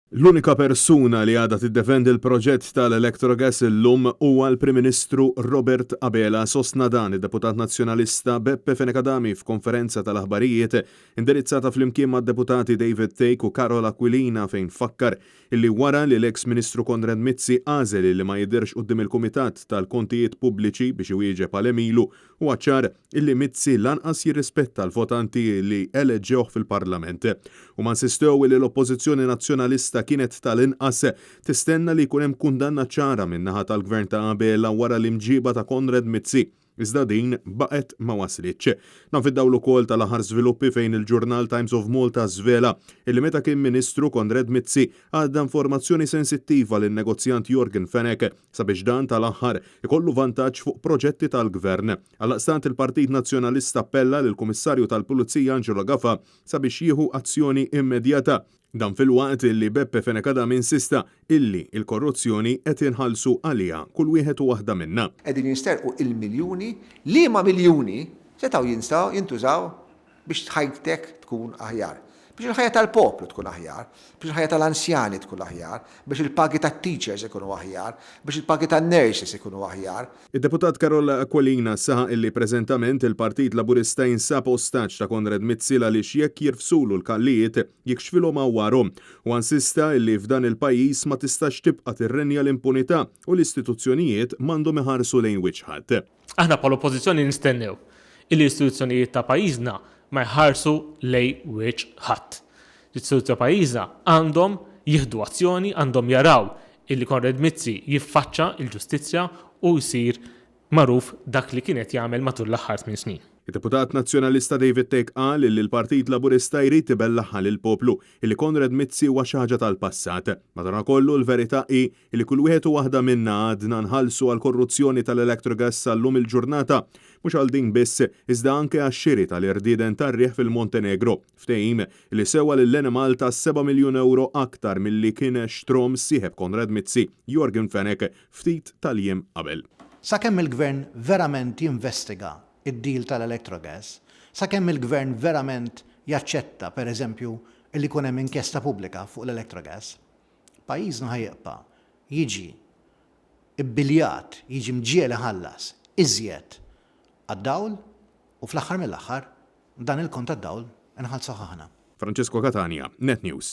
L-unika persuna li għadha tiddefendi l-proġett tal-Electrogas illum huwa l-Prim Ministru Robert Abela, sostna dan id-Deputat Nazzjonalista Beppe Fenech Adami f'konferenza tal-aħbarijiet indirizzata flimkien mad-Deputati David Thake u Karol Aquilina fejn fakkar illi wara li l-eks Ministru Konrad Mizzi għażel illi ma jidhirx quddiem il-Kumitat tal-Kontijiet Pubbliċi biex iwieġeb għal għemilu, huwa ċar illi Mizzi lanqas jirrispetta l-votanti li eleġġewh fil-Parlament. Huma insistew illi l-Oppożizzjoni Nazzjonalista kienet tal-inqas tistenna li jkun hemm kundanna ċara min-naħa tal-Gvern ta' Abela wara l-imġieba ta' Konrad Mizzi. Iżda din baqgħet ma waslitx. Dan fid-dawl ukoll tal-aħħar żviluppi fejn il-ġurnal Times of Malta żvela illi meta kien Ministru Konrad Mizzi għadda informazzjoni sensittiva lin-negozjant Yorgen Fenech sabiex dan tal-aħħar ikollu vantaġġ fuq proġetti tal-Gvern. Għaldaqstant il-Partit Nazzjonalista appella lill-Kummissarju tal-Pulizija Angelo Gafà sabiex jieħu azzjoni immedjata. Dan filwaqt li Beppe Fenech Adami insista illi l-korruzzjoni qed inħallsu għaliha kull wieħed u waħda minna. Qegħdin jinsterqu il-miljuni, liema miljuni setgħu jintużaw biex ħajtek tkun aħjar, biex il-ħajja tal-poplu tkun aħjar, biex il-ħajja tal-anzjani tkun aħjar, biex il-pagi tat-teachers ikunu aħjar, biex il-pagi tan-nurses ikunu aħjar. Id-Deputat Karol Aquilina saħaq illi preżentament il-Partit Laburista jinsab ostaġġ ta' Konrad Mizzi l-għaliex jekk jirfsulu l-kallijiet jikxfilhom għawarhom. Huwa insista illi f'dan il-pajjiż ma tistax tibqa' tirrenja l-impunità u l-istituzzjonijiet m'għandhom iħarsu lejn wiċċ ħadd. Aħna bħala Oppożizzjoni nistennew illi l-istituzzjonijiet ta' pajjiżna ma jħarsu lejn wiċċ ħadd. L-istituzzjonijiet ta' pajjiżna għandhom jieħdu azzjoni, għandhom jaraw illi Konrad Mizzi jiffaċċa l-ġustizzja u jsir magħruf dak li kien qed jagħmel matul l-aħħar tminn snin. Id-Deputat Nazzjonalista David Thake qal illi l-Partit Laburista jrid ibellagħha lill-poplu illi Konrad Mizzi huwa xi ħaġa tal-passat. Madanakollu l-verità hi illi kull wieħed u waħda minna għadna nħallsu għall-korruzzjoni tal-Electrogas sal-lum il-ġurnata. Mhux għal din biss, iżda anke għax-xiri tal-irdieden tar-riħ fil-Montenegro. Ftehim li sewa lill-Enemalta seba' miljun ewro aktar milli kien xtrom sieħeb Konrad Mizzi, Yorgen Fenech, ftit tal-jiem qabel. Sakemm il-Gvern verament jinvestiga d-deal tal-Electrogas, sakemm il-Gvern verament jaċċetta, per eżempju, li jkun hemm inkjesta pubblika fuq l-Electrogas, pajjiżna ħa jibqa' jiġi bbiljat, jiġi mġiegħel iħallas iżjed għad-dawl u fl-aħħar mill-aħħar Dan il-kont tad-dawl inħallsuh aħna. Francesco Catania, Net News.